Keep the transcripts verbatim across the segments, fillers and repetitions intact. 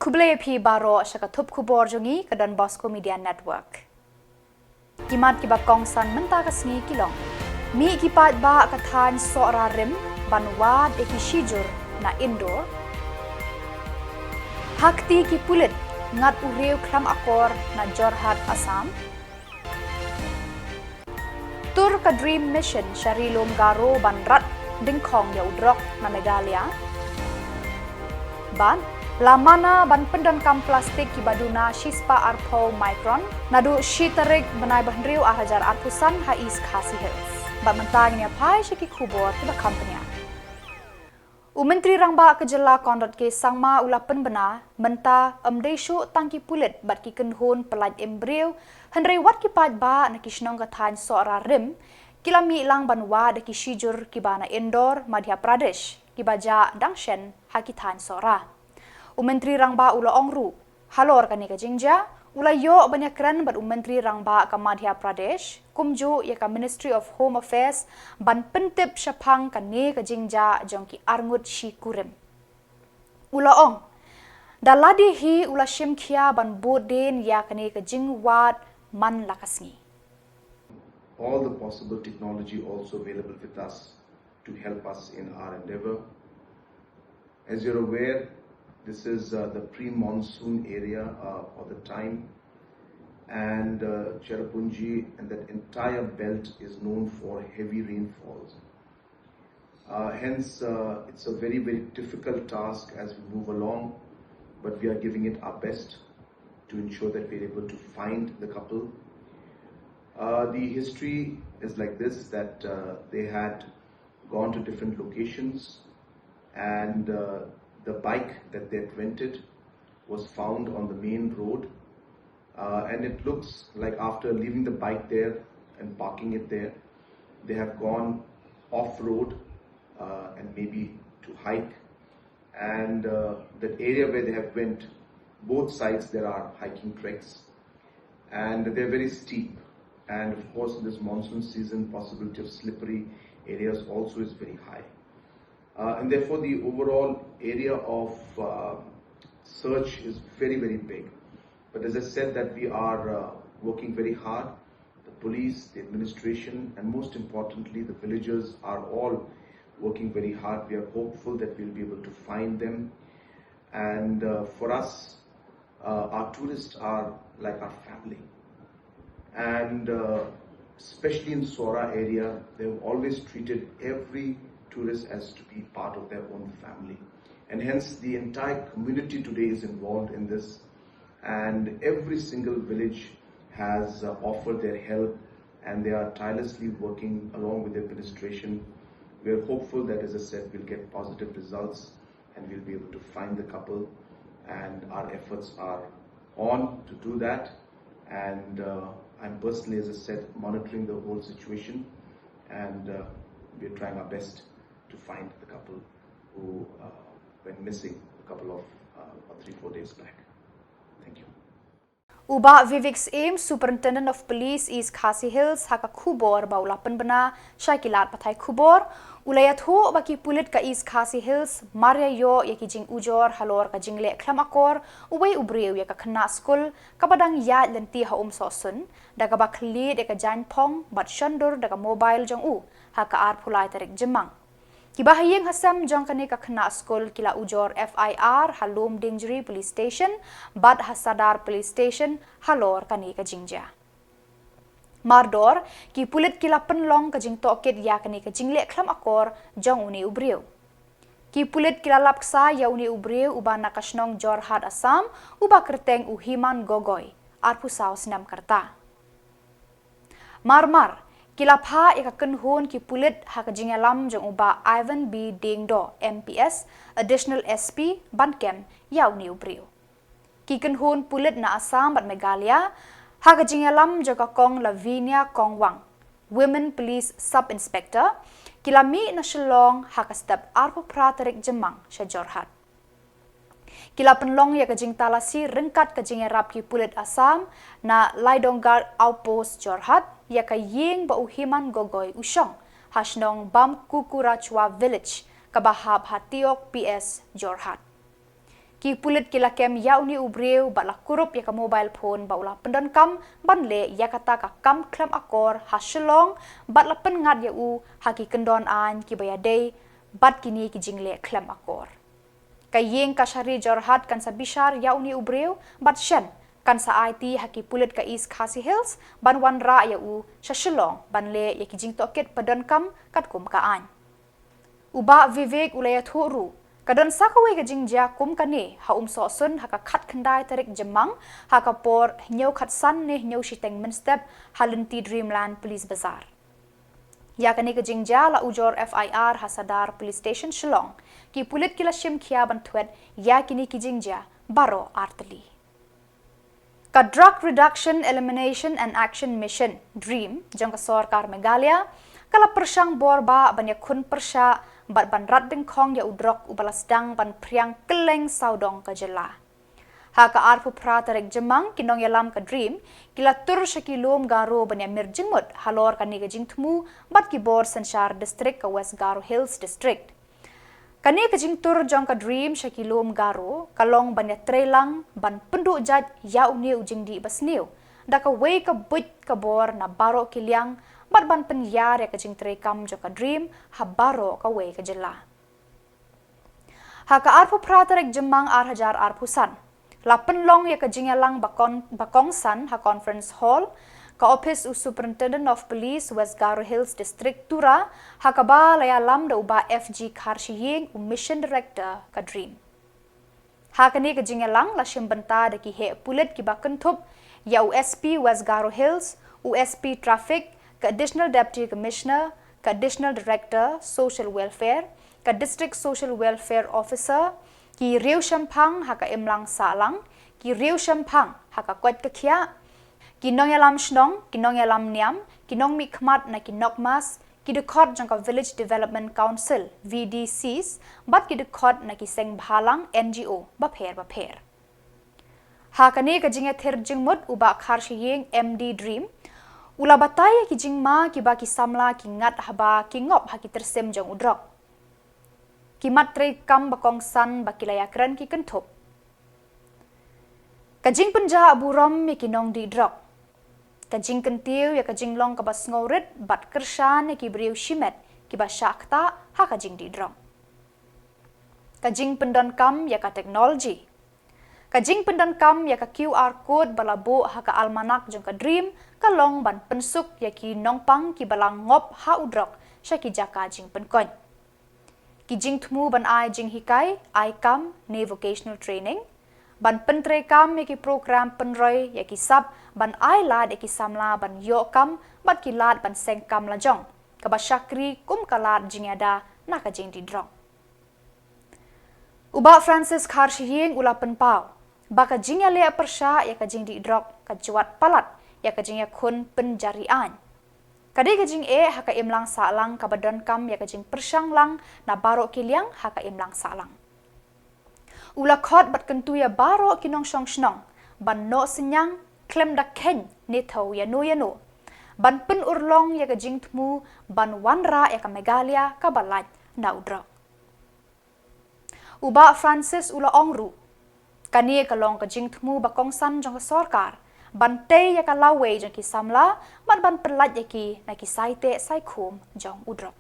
Khublei ïa phi baroh sha ka thup khubor jong ngi ka Don Bosco Media Network. Ki mat kiba kongsan mynta ka sngi ki long: Mih ki paidbah ka thaiñ Sohra Rim ban wad ïa ki shijur na Indore. Ha kti ki pulit ngat u riew khlem akor na Jorhat, Assam. Tur ka Dream Mission sha Ri Lum Garo ban rat dyngkhong ïa u drok na Meghalaya. Bad la mana ban pyndonkam plastik kiba duna shispah arphew micron naduh shi tarik bnai ba hynriew ar hajar arphew san ha East Khasi Hills. Bad mynta ngin ïa phai sha ki khubor kiba kham bniah. U Myntri Rangbah ka jylla Conrad K Sangma u la pynbna mynta ym dei shuh tang ki pulit bad ki kynhun pyllait im briew, hynrei wat ki paidbah na ki shnong ka thaiñ Sohra Rim ki la mih lang ban wad ïa ki shijur kiba na Indore, Madhya Pradesh, kiba jah dang shen ha ki thaiñ Sohra. U Myntri Rangbah u la ong ruh, halor kane ka jingjia u la ïoh ban ïakren bad u Myntri Rangbah ka Madhya Pradesh kumjuh ïa ka Ministry of Home Affairs ban pyntip shaphang kane ka jingjia jong ki arngut shi kurim. U la ong, da lade hi u la shim khia ban bud dien ïa kane ka jingwad man la ka sngi. All the possible technology also available with us to help us in our endeavor. As you're aware, this is uh, the pre-monsoon area uh, or the time, and uh, Cherrapunji and that entire belt is known for heavy rainfalls. Uh, hence, uh, it's a very, very difficult task as we move along, but we are giving it our best to ensure that we're able to find the couple. Uh, the history is like this, that uh, they had gone to different locations, and uh, the bike that they had rented was found on the main road. Uh, and it looks like after leaving the bike there and parking it there, they have gone off road uh, and maybe to hike. And uh, that area where they have went, both sides there are hiking tracks, and they're very steep. And of course, in this monsoon season, possibility of slippery areas also is very high. Uh, and therefore, the overall area of uh, search is very, very big. But as I said, that we are uh, working very hard. The police, the administration, and most importantly, the villagers are all working very hard. We are hopeful that we'll be able to find them. And uh, for us, uh, our tourists are like our family. And uh, especially in Sohra area, they've always treated every tourist as to be part of their own family. And hence, the entire community today is involved in this. And every single village has uh, offered their help, and they are tirelessly working along with the administration. We are hopeful that, as I said, we'll get positive results and we'll be able to find the couple. And our efforts are on to do that. And uh, I'm personally, as I said, monitoring the whole situation, and uh, we're trying our best to find the couple who uh, went missing a couple of uh, or three, four days back. Thank you. U Bah Vivek Syiem, Superintendent of Police East Khasi Hills, ha ka khubor ba u la pynbna sha ki lad pathai khubor, u la ïathuh ba ki pulit ka East Khasi Hills mar ïa ïoh ïa ki jingujor halor ka jingleh khlem akor uwei u briew ïa ka khynnah skul kaba dang ïaid lynti ha Umsohsun, da kaba khlieh ïa ka jaiñphong bad shondur da ka mobile jong u ha ka arphew lai tarik Jymmang. Kiba ha ïing ha sem jong kane ka khynnah skul ki la ujor F I R ha Lumdiengjri Police Station bad ha Sadar Police Station halor kane ka jingjia. Mardor, ki pulit ki la pynlong ka jingtohkit ïa kane ka jingleh khlem akor jong une u briew. Ki pulit ki la lap ksa ïa une u briew uba na ka shnong Jorhat, Assam, uba kyrteng u Himan Gogoi, arphew saw snem ka rta. Marmar, ki la phah ïa ka kynhun ki pulit ha ka jingïalam jong u Bah Ivan B Diengdoh, M P S, Additional S P, ban kem ïa une u briew. Ki kynhun pulit na Assam bad Meghalaya, ha ka jingïalam jong ka Kong Lavinia Kongwang, Women Police Sub Inspector, ki la mih na Shillong ha ka step arphew phra tarik Jymmang sha Jorhat. Ki la pynlong ïa ka jingtalasi ryngkat ka jingïarap ki pulit Assam na Laidonggar Outpost Jorhat ïa ka ïing ba u Himan Gogoi u shong ha shnong Bamkukurachwa Village kaba hap ha Tiok P S Jorhat. Ki pulit ki la kem ïa une u briew bad la kurup ïa ka mobile phone ba u la pyndonkam ban leh ïa kata ka kam khlem akor ha Shillong bad la pynngat ïa u ha ki kyndon aiñ kiba ïadei bad kine ki jingleh khlem akor. Ka ïing kashari Jorhat kan sa bishar ïa une u briew bad shen kan sa aiti ha ki pulit ka East Khasi Hills ban wanrah ïa u sha Shillong ban leh ïa ki jingtohkit pyndonkam katkum ka aiñ. U Bah Vivek u la ïathuh ruh, ka don sa kawei ka jingjia kum kane ha Umsohsun ha ka khatkhyndai tarik Jymmang ha ka por hynñiew khatsan ne hynñiew shiteng mynstep ha lynti Dreamland Police Bazar. Ïa kane ka jingjia la ujor F I R ha Sadar Police Station Shillong. Ki pulit ki la shim khia ban thwet ïa kine ki jingjia baroh artylli. Ka Drug Reduction, Elimination and Action Mission, DREAM, jong ka sorkar Meghalaya ka la pyrshang bor ba ban ïakhun pyrshah bad ban rat dyngkhong ïa u drok uba la sdang ban phriang kylleng sawdong ka jylla. Ha ka arphew phra tarik Jymmang, ki nongïalam ka DREAM ki la tur sha ki lum Garo ban ïamir jingmut halor kane ka jingthmu bad ki bor synshar district ka West Garo Hills District. Kane ka jingtur jong ka DREAM sha ki lum Garo ka long ban ïatreilang ban pynduh jait ïa une u jingdih basniew da kawei ka buit ka bor na baroh ki liang bad ban pynïar ïa ka jingtreikam jong ka DREAM ha baroh kawei ka jylla. Ha ka arphew phra tarik Jymmang ar hajar arphew san, la pynlong ïa ka jingïalang ba kon-, ba kongsan ha Conference Hall ka ophis u Superintendent of Police West Garo Hills District, Tura, ha kaba la ïalam da u Bah F G Kharshiying, u Mission Director ka DREAM. Ha kane ka jingïalang la shim bynta da ki heh pulit kiba kynthup ïa u S P West Garo Hills, u S P Traffic, ka Additional Deputy Commissioner, ka Additional Director Social Welfare, ka District Social Welfare Officer, ki riewshemphang ha ka imlang sahlang, ki riewshemphang ha ka koit ka khiah, ki nongïalam shnong, ki nongïalam niam, ki nongmihkhmat na ki NOCMAs, ki dkhot jong ka Village Development Council, V D Cs, bad ki dkhot na ki seng bhalang, N G O bapher bapher. Ha kane ka jingïathir jingmut, u Bah Kharshiying, M D DREAM, u la batai ïa ki jingma kiba ki samla ki ngat haba ki ngop ha ki tyrsim jong u drok. Ki mat treikam ba kongsan ba ki la ïakren ki kynthup: ka jingpynjah burom ïa ki nongdih drok, ka jingkyntiew ïa ka jinglong kaba sngewrit bad kyrshan ïa ki briew shimet kiba shah ktah ha ka jingdih drok, ka jingpyndonkam ïa ka technology, ka jingpyndonkam ïa ka Q R code ba la buh ha ka almanak jong ka DREAM ka long ban pynsuk ïa ki nongpang kiba la ngop ha u drok sha ki jaka jingpynkoit, ki jingthmu ban ai jinghikai, ai kam ne vocational training, ban pyntreikam ïa ki program pynroi ïa ki sap ban ai lad ïa ki samla ban ïoh kam bad ki lad ban seng kam lajong kaba shakri kum ka lad jingïada na ka jingdih drok. U Bah Francis Kharshiying u la pynpaw ba ka jingïaleh pyrshah ïa ka jingdih drok ka jwat palat ïa ka jingïakhun pynjari aiñ. Ka dei ka jingeh ha ka imlang sahlang kaba donkam ïa ka jingpyrshang lang na baroh ki liang ha ka imlang sahlang. U la khot bad kyntu ïa baroh ki nongshong shnong ban noh synñiang khlem da kheiñ ne thew ïano ïano, ban pynurlong ïa ka jingthmu ban wanrah ïa ka Meghalaya kaba lait na u drok. U Bah Francis u la ong ruh, kane ka long ka jingthmu ba kongsan jong ka sorkar ban tei ïa ka lawei jong ki samla bad ban pyllait ïa ki na ki saiteh saikhum jong u drok.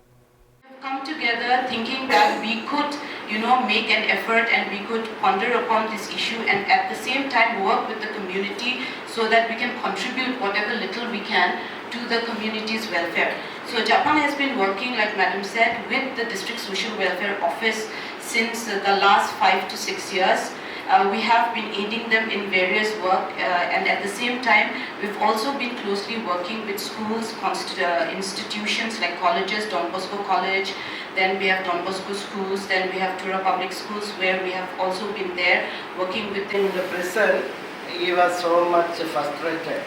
Come together thinking that we could, you know, make an effort and we could ponder upon this issue and at the same time work with the community so that we can contribute whatever little we can to the community's welfare. So Japang has been working, like Madam said, with the District Social Welfare Office since the last five to six years. Uh, we have been aiding them in various work, uh, and at the same time, we've also been closely working with schools, const- uh, institutions like colleges, Don Bosco College, then we have Don Bosco schools, then we have Tura Public Schools, where we have also been there working with them. In the prison, he was so much frustrated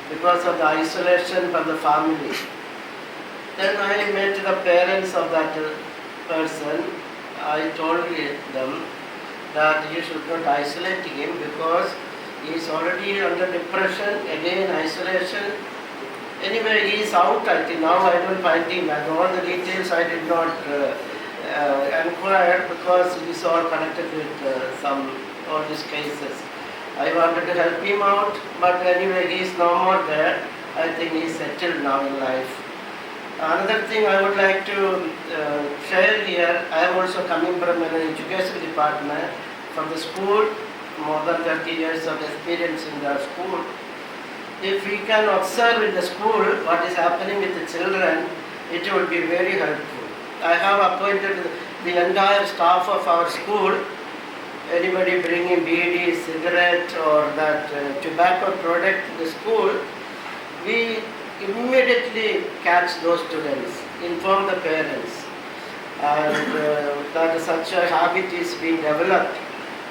because of the isolation from the family. Then I met the parents of that person. I told them that you should not isolate him because he is already under depression, again isolation. Anyway, he is out, I think. Now I don't find him. And all the details I did not uh, uh, Required because it is all connected with uh, some all these cases. I wanted to help him out, but anyway, he is no more there. I think he is settled now in life. Another thing I would like to uh, share here, I am also coming from an education department, from the school, more than thirty years of experience in the school. If we can observe in the school what is happening with the children, it would be very helpful. I have appointed the entire staff of our school. Anybody bringing B D, cigarette, or that uh, tobacco product in the school, we immediately catch those students, inform the parents, and uh, that such a habit is being developed.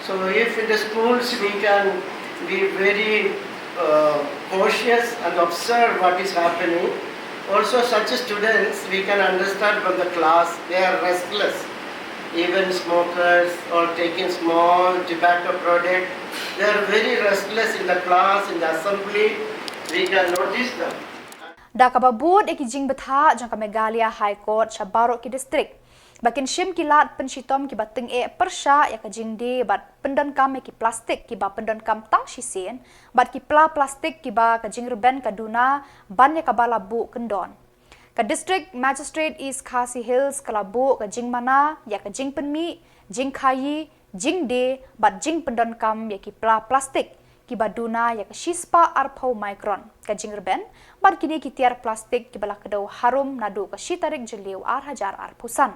So if in the schools we can be very uh, cautious and observe what is happening, also such students we can understand from the class, they are restless. Even smokers or taking small tobacco product, they are very restless in the class, in the assembly, we can notice them. Da kaba bud ïa ki jingbthah jong ka Meghalaya High Court sha baroh ki district ba kin shim ki lad pynshitom kiba tyngeh pyrshah ïa ka jingdie bad pyndonkam ïa ki plastik kiba pyndonkam tang shisien bad ki pla plastik kiba ka jingrben ka duna ban ïa kaba la buh kyndon. Ka District Magistrate East Khasi Hills ka la buh ka jingmana ïa ka jingpynmih, jingkhaïi, jingdie bad jingpyndonkam ïa ki pla plastik kiba duna ïa ka shispah arphew micron ka jingrben bad kine ki tiar plastik kiba la kdew harum naduh ka shi tarik Jylliew ar hajar arphew san.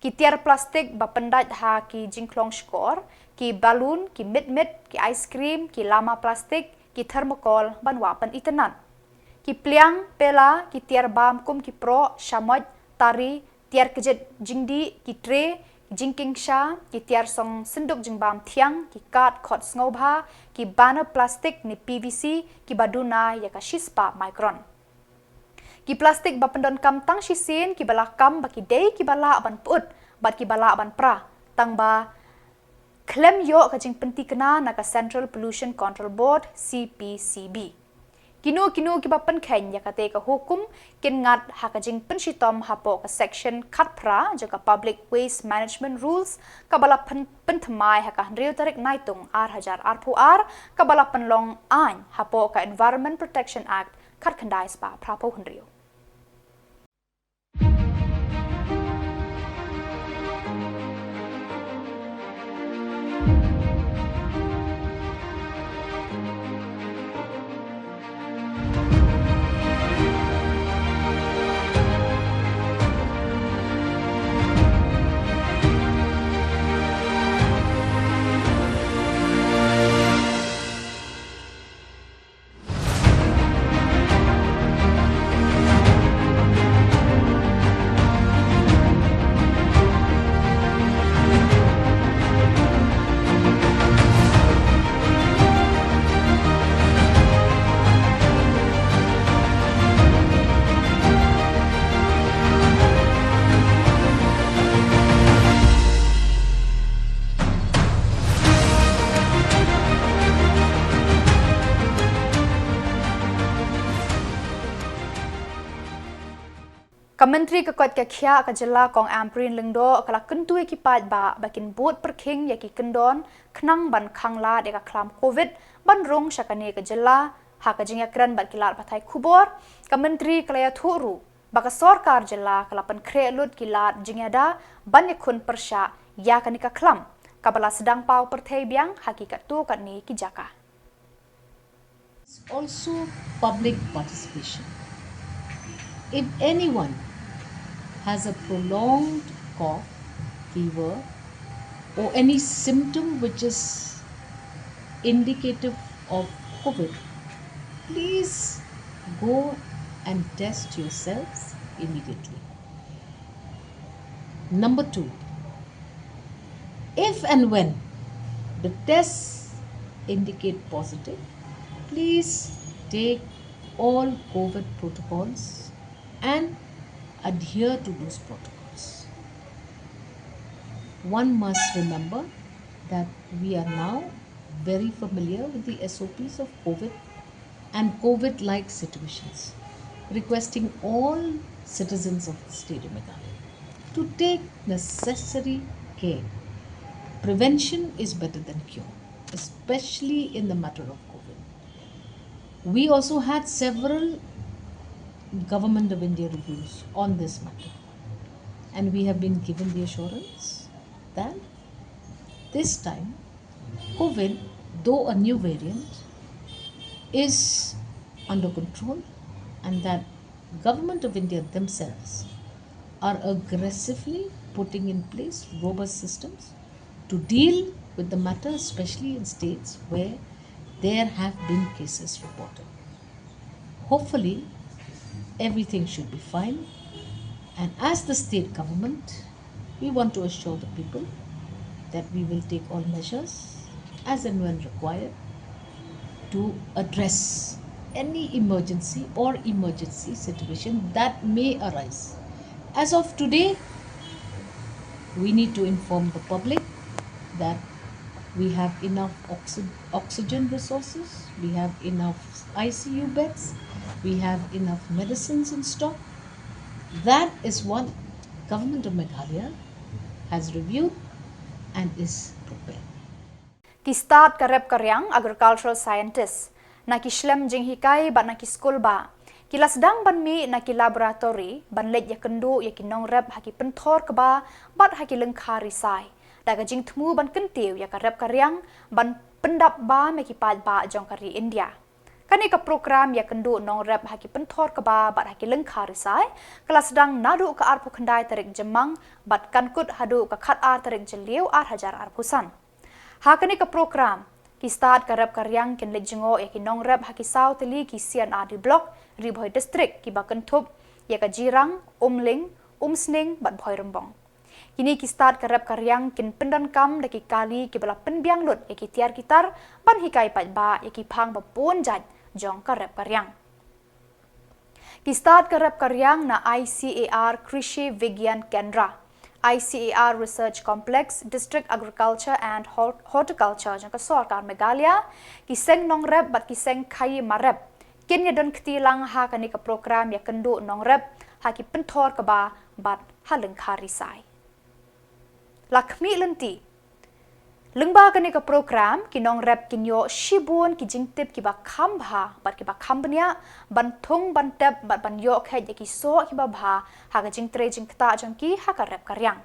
Ki tiar plastik ba pyndait ha ki jingkhlong shkor, ki balloon, ki mitmit, ki ice cream, ki lama plastik, ki thermocol ban wah pynitynnad. Ki pliang, pela, ki tiar bam kum ki proh, shamoit, tari, tiar kjit jingdih, ki tray, ki jingkieng sha, ki tiar song synduk jingbam thiang, ki kad khot sngewbha, ki banner plastik ne P V C kiba duna ïa ka shispah micron. Ki plastik ba pyndonkam tang shisien kiba la kam ba ki dei kiba lah ban pyut bad kiba lah ban pra tang ba khlem ïoh ka jingpyntikna na ka Central Pollution Control Board, C P C B. Kino kino kiba pynkheiñ ïa kata ka hukum kin ngat ha ka jingpynshitom hapoh ka section khatphra jong ka Public Waste Management Rules kaba la pyn- pynthymmai ha ka hynriew tarik Naitung ar hajar arphew ar kaba la pynlong aiñ hapoh ka Environment Protection Act khatkhyndai spah phraphew hynriew. Ka Myntri ka koit ka khiah ka jylla Kong Ampareen Lyngdoh ka la kyntu ïa ki paidbah ba kin bud pyrkhing ïa ki kyndon khnang ban khanglad ïa ka khlam Covid ban rung sha kane ka jylla. Ha ka jingïakren bad ki lad pathai khubor, ka Myntri ka la ïathuh ruh ba ka sorkar jylla ka la pynkhreh lut ki lad jingïada ban ïakhun pyrshah ïa kane ka khlam kaba la sdang paw pyrthei biang ha ki katto katne ki jaka. Also, public participation. If anyone has a prolonged cough, fever, or any symptom which is indicative of Covid, please go and test yourselves immediately. Number two, if and when the tests indicate positive, please take all Covid protocols and adhere to those protocols. One must remember that we are now very familiar with the S O Ps of Covid and Covid like situations, requesting all citizens of the state of Meghalaya to take necessary care. Prevention is better than cure, especially in the matter of COVID. We also had several Government of India reviews on this matter, and we have been given the assurance that this time COVID, though a new variant, is under control, and that Government of India themselves are aggressively putting in place robust systems to deal with the matter, especially in states where there have been cases reported. Hopefully, everything should be fine. And as the state government, we want to assure the people that we will take all measures as and when required to address any emergency or emergency situation that may arise. As of today, we need to inform the public that we have enough oxy- oxygen resources, we have enough I C U beds, we have enough medicines in stock. That is what Government of Meghalaya has reviewed and is prepared. Ki stad ka rep ka riang, agricultural scientist, na ki shlem jinghikai bad na ki skul ba, ki la sdang ban mih na ki laboratory ban leit ïakynduh ïa ki nongrep ha ki pynthor kba bad ha ki lyngkha risai, da ka jingthmu ban kyntiew ïa ka rep ka riang ban pyndap bam ïa ki paidbah jong ka ri India. Kane ka program ïakynduh nongrep ha ki pynthor kba bad ha ki lyngkha risai ka la sdang naduh ka arphew khyndai tarik Jymmang bad kan kut haduh ka khatar tarik Jylliew ar hajar arphew san. Ha kane ka program, ki stad ka rep ka riang kin leit jngoh ïa ki nongrep ha ki saw tylli ki C and R D block, Ri Bhoi District, kiba kynthup ïa ka Jirang, Umling, Umsning bad Bhoirymbong. Kine ki stad ka rep ka riang kin pyndonkam da ki kali kiba la pynbiang lut ïa ki tiar ki tar ban hikai paidbah ïa ki phang ba bun jait jong ka rep ka riang. Ki stad ka rep ka riang na I C A R Krishi Vigyan Kendra, I C A R Research Complex, District Agriculture and Hor- Horticulture jong ka sorkar Meghalaya, ki seng nongrep bad ki seng khaii marep kin ïadon kti lang ha kane ka program ïakynduh nongrep ha ki pynthor kba bad ha lyngkha risai. La khmih lynti. Lyngba kane ka program, ki nongrep kin ïoh shibun ki jingtip kiba kham bha bad kiba kham bniah ban thung, ban tep bad ban ïoh kheit ïa ki soh kiba bha ha ka jingtrei jingktah jong ki ha ka rep ka riang.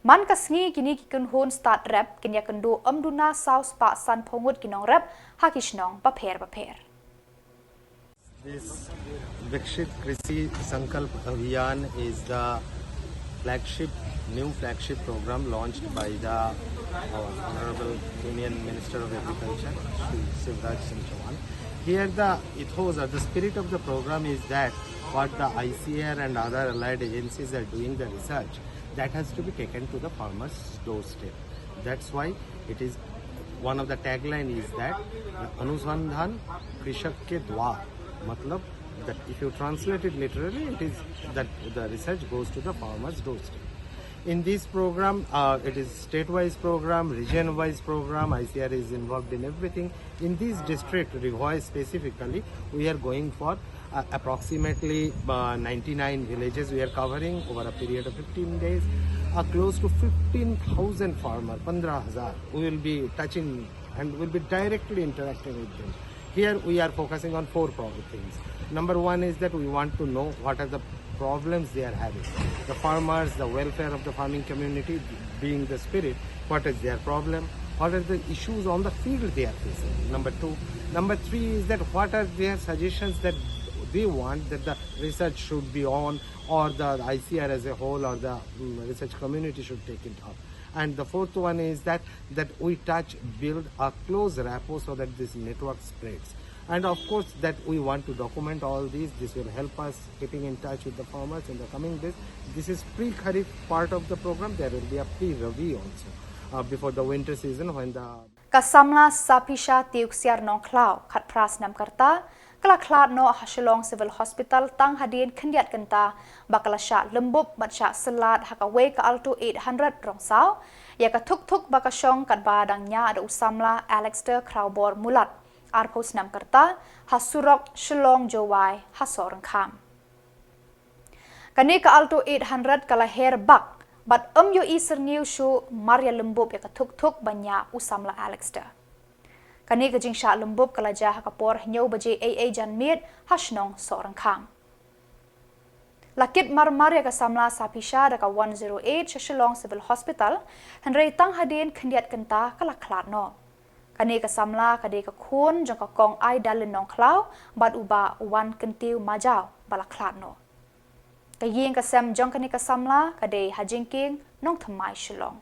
Man ka sngi, kine ki kynhun stad rep kin ïakynduh ym duna saw spah sanphew ngut ki nongrep ha ki shnong bapher bapher. This Viksit Krishi Sankalp Abhiyan is the flagship, new flagship program launched by the, uh, Honorable Union Minister of Agriculture, Shri Shivraj Singh Chouhan. Here the ethos or the spirit of the program is that what the I C A R and other allied agencies are doing the research, that has to be taken to the farmer's doorstep. That's why it is one of the tagline is that Anusandhan Krishak Ke Dwar, matlab that if you translate it literally, it is that the research goes to the farmer's doorstep. In this program, uh, it is state-wise program, region-wise program, I C A R is involved in everything. In this district, Ri Bhoi specifically, we are going for uh, approximately uh, ninety-nine villages we are covering over a period of fifteen days. Uh, close to fifteen thousand farmer, fifteen thousand, we will be touching and will be directly interacting with them. Here we are focusing on four pro- things. Number one is that we want to know what are the problems they are having. The farmers, the welfare of the farming community being the spirit, what is their problem, what are the issues on the field they are facing. Number two. Number three is that what are their suggestions that they want that the research should be on, or the I C A R as a whole, or the mm, research community should take it up. And the fourth one is that that we touch, build a close rapport so that this network spreads. And of course, that we want to document all these. This will help us keeping in touch with the farmers in the coming days. This is pre-Kharif part of the program. There will be a pre-Rabi also uh, before the winter season when the Ka samla Saphisha Tiew Ksiar Nongkhlaw, khatphra snem ka rta, ka la khlad noh ha Shillong Civil Hospital tang hadien khyndiat kynta ba ka la shah lymbup bad shah syllat ha kawei ka Alto eight hundred rong saw ïa ka thuk thuk ba ka shong katba dang ñiah da u samla Alexter Khrawbor Mulat, arphew snem ka rta, ha surok Shillong Jowai ha Sohryngkham. Kane ka Alto eight hundred ka la her bak bad ym ïohi syrngiew shuh mar ïa lymbup ïa ka thuk thuk ba ñiah u samla Alexter. Kane ka jingshah lymbup ka la jia ha ka por hynñiew baje ei ei janmiet ha shnong Sohryngkham. La kit mar mar ïa ka samla Saphisha da ka one zero eight sha Shillong Civil Hospital, hynrei tang hadien khyndiat kynta ka la khlad noh. Kane ka samla ka dei ka khun jong ka Kong Aidalin Nongkhlaw bad u Bah Wankyntiew Majaw ba la khlad noh. Ka ïing ka sem jong kane ka samla ka dei ha Jingkieng, Nongthymmai, Shillong.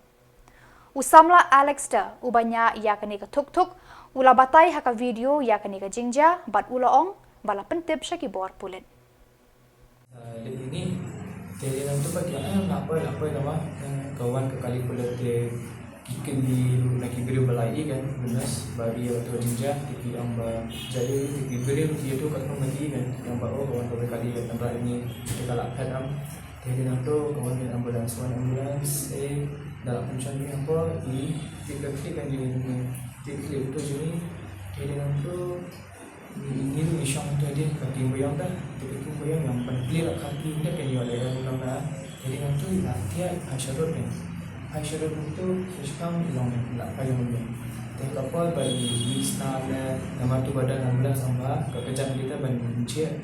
U samla Alexter, uba ñiah ïa kane ka thuk thuk, u la batai ha ka video ïa kane ka jingjia bad u la ong ba la pyntip sha ki bor pulit. Dep ini, te dei nangtu pat ki ong, eh, la poi, la poi, la ma, eh, ka wan ka kali pulit te ki kynti na ki briew ba la ïohi kan, witness, ba ïohi ïa kato ka jingjia, te ki ong ba jia ïohi, te ki briew ki ïathuh katkum ba ki ïohi kan, ki ong ba, oh, ka wan kawei ka kali kan, tang ba ini te ka la phet am. Te dei nangtu ka wan ka ambulance, wan ambulance, eh, da la pynshong ïa ka por, i tip ka kti kan ïohi, tip kti kato jingïohi, te dei nangtu Ngi, ngi ruh ngi shong hangto hadien ka king ba ïong da, te ka king ba ïong ïong ban plie la ka king da, kan ïoh leh ïa u lam na. Te dei nangtu i la thiah i phai sha rud ne. Phai sha rud nangtu sa shipang i long ne, i la phai long ne. Te ka por ba i mih snam ne, namar tu ba don ambulance ong ba ka kjat ngi da ban jia.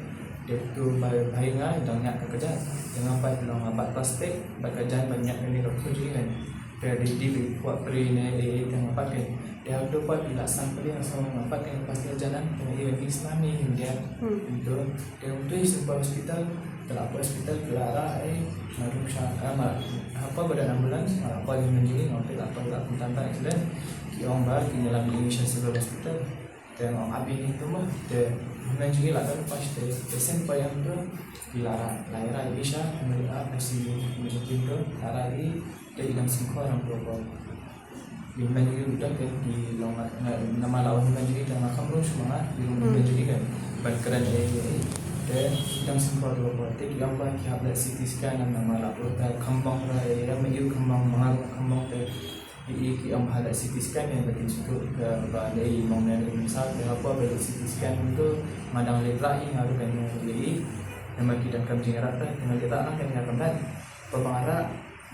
Te tu ba phai nga i dang ñiah ka kjat. Te nga pat i long nga bat plastik, bat ka jan ban ñiah kane ka khuid jingïohi. Te dei dei ba i kwah prie ne, dei dei te nga pat ke. Te hangto pat i la san plie nga sngew nga pat ke, nga pat ke janan, te nga ïohi i snam ne i hyndiat. Hangto, te hangto i shu poi hospital, te la poi hospital, te la rah, eh, nga rung sha, eh, ma, haba ba don ambulance, ma la poi hynmen jong ngi, nga poi la poi la kumta ba accident. Ki ong ba, ki ïalam ïa ngi sha civil hospital. Te nga ong ap ïa ngi hangto ma, te hynmen jong ngi la don pas te, te shen poi hangto, ki la rah, la rah ïa ngi sha, hynmen jong ngi, ah, pas ïa ngi, hynmen jong ngi hangto, la rah ïa ngi, Te i dang sngewkhia rang bro ko. Hynmen jong ngi ruh te ki long nga, namar la wan hynmen jong ngi te nga kham rung shuh ma nga, ki long hynmen jong ngi kan. Ban kren ei ei ei. Te i dang sngewkhia bro ko. Te ki ong ba ki hap leh C T scan namar la pur te kham bang ra ei ei, ma ïoh kham bang, ma nga ruh kham bang te. I i ki ong ba leh C T scan ne ba kin sngewthuh ka ba leh i mong ne i mong sa te haba ba leh C T scan tu nga dang leit rah i nga ruh kan leh i. Namar ki dang kam jingïarap te nga leit rah kan nga kam leh. Ba ma nga rah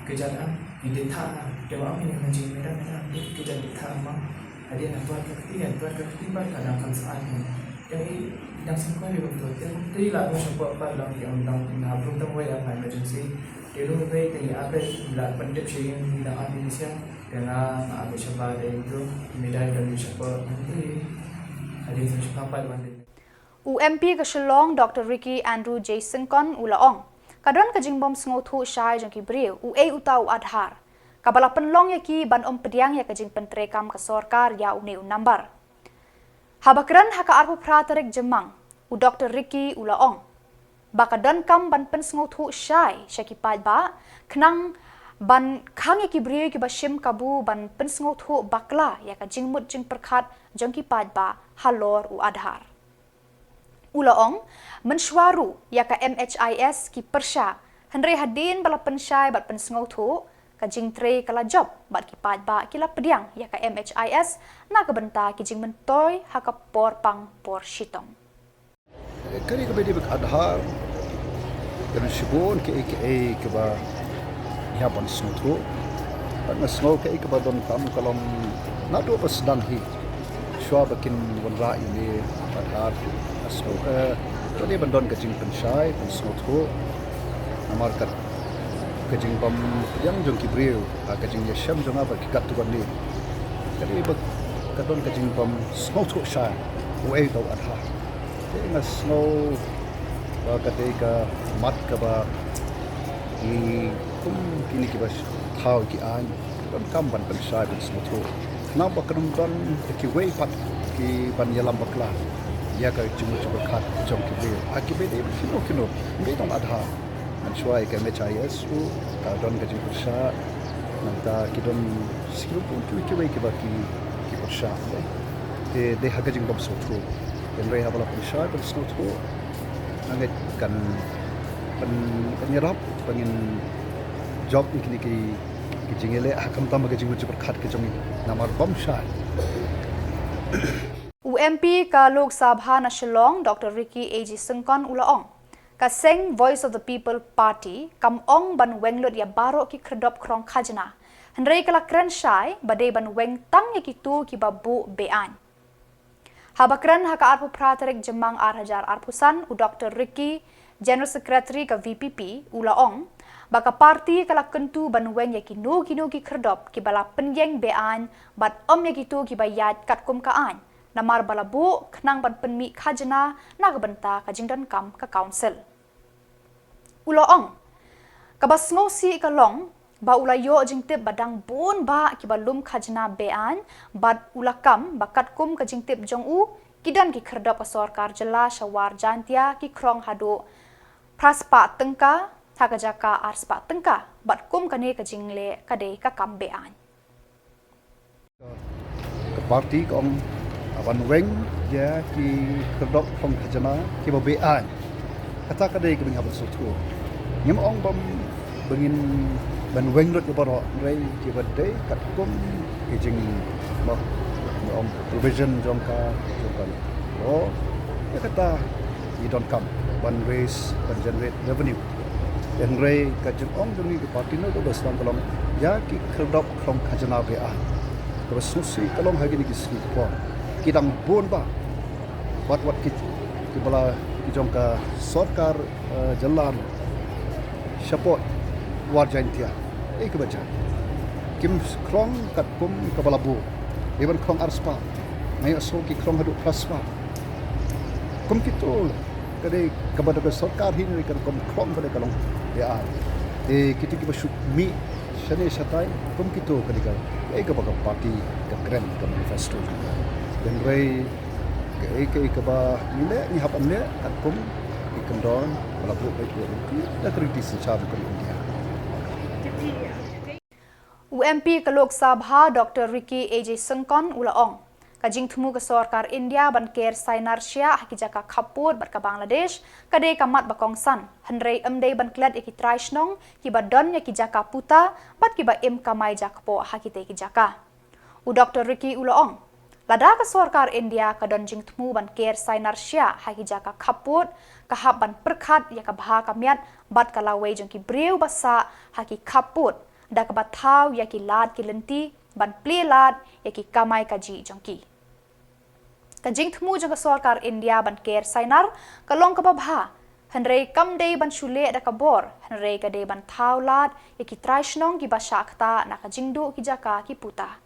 Ki kjat am, ki dei thah, te ma am, ngi hynmen jong ngi, madam, madam, ki kjat dei thah ma. Hadien ha tuat ka kti, ha tuat ka kti pat ka dang kham sah ne. Te i dang sngewkhia ïa u doktor, te kumta i la ong sha pop pat long ki ong dang na brum tang wei am ha emergency. Te ruh wei te i ap i la pyntip sha ïing i dang ap i sha, te nga nga ap shabar te i tu, i medai dang i sha pop, te hadien sa sha pat wan te. U M P ka Shillong, Doctor Ricky Andrew J Syngkon u la ong, ka don ka jingbym sngewthuh shai jong ki briew uei uta u Aadhaar, kaba la pynlong ïa ki ban ym pdiang ïa ka jingpyntreikam ka sorkar ïa une u number. Haba kren ha ka arphew phra tarik Jymmang, u Doctor Ricky u la ong ba ka donkam ban pynsngewthuh shai sha ki paidbah, khnang ban khang ïa ki briew kiba shim kabu ban pynsngewthuh bakla ïa ka jingmut jingpyrkhat jong ki paidbah halor u Aadhaar. U la ong, mynshuwa ruh ïa ka M H I S ki pyrshah, hynrei hadien ba la pynshai bad pynsngewthuh, ka jingtrei ka la jop bad ki paidbah ki la pdiang ïa ka M H I S na ka bynta ki jingmyntoi ha ka por pang por shitom. Kane kaba dei bad ka Aadhaar, ka don shibun kaei kaei kaba ngi hap ban sngewthuh. Bad nga sngew kaei kaba donkam ka long naduh ba sdang hi, shuwa ba kin wanrah ïa une u Aadhaar, nga sngew ka dei ban don ka jingpynshai, pynsngewthuh. Namar ka, ka jingbym pdiang jong ki briew ha ka jingïashem jong nga bad ki katto katne, ka dei ba ka don ka jingbym sngewthuh shai uei uta u Aadhaar. Te nga sngew ba ka dei ka mat kaba ngi kum kine kiba thaw ki aiñ, donkam ban pynshai pynsngewthuh. Namar ba kan ym don kiwei pat ki ban ïalam bakla ïa ka jingmut jingpyrkhat jong ki briew. Ha kiba dei kino kino, ym dei tang Aadhaar. Mynshuwa ïa ka M H I S ruh ka don ka jingpyrshah, nangta ki don shi kiwei kiwei kiba ki, ki pyrshah. Te dei ha ka jingbym sngewthuh. Hynrei haba la pynshai pynsngewthuh, nga ngeit kan, kan, kan ïarap ba ngin jop ïa kine ki, ki jingïaleh ha khamtam ka jingmut jingpyrkhat ka jong ngi namar bym shai. U M P ka Lok Sabha na Shillong, Doctor Ricky A J Syngkon u la ong, Ka seng Voice of the People Party kam ong ban weng lut ïa baroh ki khyrdop khrong khajna, hynrei ka la kren shai ba dei ban weng tang ïa kito kiba buh be-aiñ. Haba kren ha ka arphew phra tarik Jymmang ar hajar arphew san, u Doktor Ricky, General Secretary ka V P P, u la ong ba ka party ka la kyntu ban weng ïa kino kino ki khyrdop kiba la pynïeng be-aiñ bad ym ïa kito kiba ïaid katkum ka aiñ, namar ba la buh khnang ban pynmih khajna na ka bynta ka jingdonkam ka council. U la ong, kaba sngewsih ka long ba u la ïoh jingtip ba dang bun bah kiba lum khajna be-aiñ bad u la kam ba katkum ka jingtip jong u, ki don ki khyrdop ka sorkar jylla sha War Jaintia ki khrong haduh phra spah tyngka ha ka jaka ar spah tyngka, bad kum kane ka jingleh ka dei ka kam be-aiñ. Ka party ka ong, ah, ban weng ïa ki khyrdop khrong khajna kiba be-aiñ. Kata ka dei kaba ngin hap ban sngewthuh. Ngim ong ba ngin ban weng lut ïa baroh, hynrei kiba dei katkum ki jing, ba, ngin ong provision jong ka, jong ka law. Ïa kata ngi donkam ban raise, ban generate revenue. Hynrei ka jingong jong ngi ka party na ka ba sdang ka long ïa ki khyrdop khrong khajna be-aiñ. Kaba sngewsih ka long ha kine ki sngi ki por ki dang bun bah. Wat wat ki, kiba la, ki jong ka sorkar, eh, jylla shapoh War Jaintia. Ei kaba jia, kim khrong katkum kaba la buh. Ei ban khrong ar spah, nga ïohsngew ki khrong haduh phra spah. Kum kito ka dei kaba da ka sorkar hi ne ka rukom khrong ka dei ka long. Ïa, eh, kito kiba shu mih shane shatai, kum kito ka dei ka, eh, kaba ka party ka kren ka manifesto jong ka. Hynrei kaei kaei kaba ngi leh ngi hap ban leh katkum ki kyndon ba la buh beit da ka riti synshar ka ri India. U M P ka Lok Sabha, Doktor Ricky A J Syngkon, u la ong, ka jingthmu ka sorkar India ban ker sainar shiah ha ki jaka khappud bad ka Bangladesh ka dei ka mat ba kongsan, hynrei ym dei ban klet ïa ki trai shnong kiba don ïa ki jaka puta bad kiba im kamai jakpoh ha kitei ki jaka. U Doktor Ricky u la ong, lada ka sorkar India ka don jingthmu ban ker sainar shiah ha ki jaka khappud, ka hap ban pyrkhat ïa ka bha ka miat bad ka lawei jong ki briew ba sah ha ki khappud, da kaba thaw ïa ki lad ki lynti ban plie lad ïa ki kamai kajih jong ki. Ka jingthmu jong ka sorkar India ban ker sainar ka long kaba bha, hynrei kam dei ban shu leh da ka bor, hynrei ka dei ban thaw lad ïa ki trai shnong kiba shah ktah na ka jingduh ki jaka ki puta.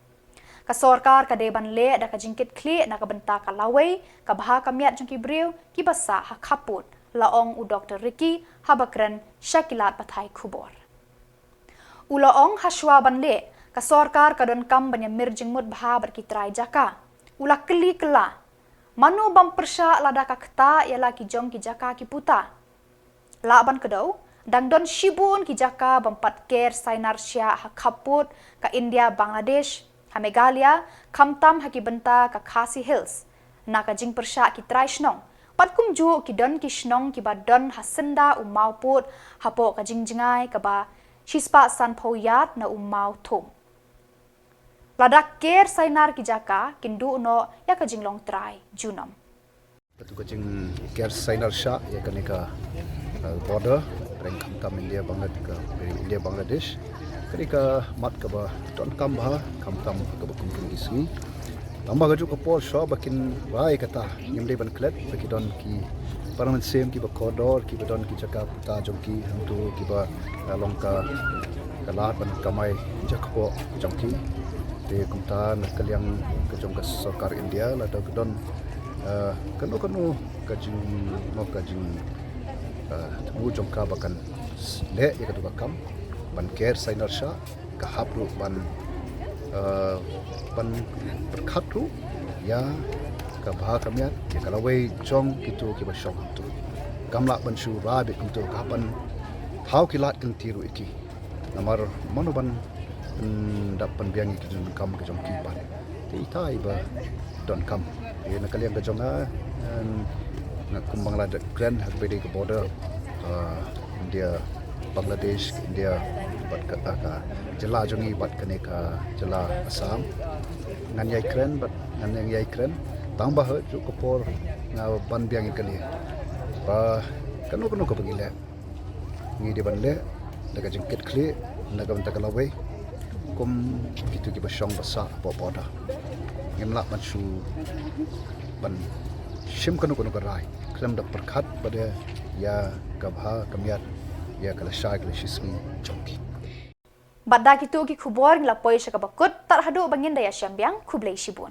Ka sorkar ka dei ban leh da ka jingkitkhlieh na ka bynta ka lawei, ka bha ka miat jong ki briew kiba sah ha khappud, la ong u Doktor Ricky haba kren sha ki lad pathai khubor. U la ong, hashwa ban leh, ka sorkar ka donkam ban ïa mir jingmut bha bad ki trai jaka. U la kylli kylla, mano bym pyrshah lada ka ktah ïa la ki jong ki jaka ki puta? Lah ban kdew, dang don shibun ki jaka bym pat ker sainar shiah ha khappud ka India Bangladesh, ha Meghalaya, khamtam ha ki bynta ka Khasi Hills, na ka jingpyrshah ki trai shnong. Bad kumjuh ki don ki shnong kiba don ha syndah u mawpud hapoh ka jingjngai kaba shispah sanphew yard na u mawthung. Lada ker sainar ki jaka, kin duh noh ïa ka jinglong trai junom. Katu ka jingker sainar shiah ïa kane ka, uh, border pyrshah khamtam India Bangladesh, ka India Bangladesh, kane ka mat kaba donkam bha, khamtam kaba kum kine ki sngi. Tangba kajuh ka por shuwa ba kin rai kata, ngim dei ban klet ba ki don ki para mynsiem kiba kordor, kiba don ki jaka puta jong ki, hangtu kiba, uh, long ka, ka lad ban kamai jakpoh jong ki. Te kumta na ka liang ka jong ka sorkar India, lada ka don, uh, kano kano ka jing, no, ka jing, uh, thmu jong ka ba kan leh ïa katu ka kam ban ker sainar shiah, ka hap ruh ban, uh, ban pyrkhat ruh ïa ka bha ka miat, ïa ka lawei jong kito kiba shong hangtu. Kam lah ban shu rai beit kumto, ka hap ban thaw ki lad ki lynti ruh ïa ki. Namar mano ban, mm, dap pynbiang ïa ki jingdonkam ka jong ki pat. Te ita iba donkam. Te na ka liang ka jong nga, em, nga kum ba nga la dep kren ha kaba ïadei ka border, ah, India Bangladesh, India bad ka, ah, ka jylla jong ngi bad kane ka jylla Assam. Ngan ïai kren bad ngan ïai kren. Tangba ha kajuh ka por nga ban biang ïa kane ba Kano kano kaba ngi leh, ngi dei ban leh da ka jingkitkhlieh na ka bynta ka lawei, kum kito kiba shong ba sah hapoh border. Ngim lah ban shu ban shim kano kano ka rai khlem da pyrkhat pat ïa ka bha ka miat, ïa ka lashai ka lashisngi jong ki. Bad da kito ki khubor ngi la poi sha kaba kut, tad haduh ba ngin da ïashem biang, khublei shibun.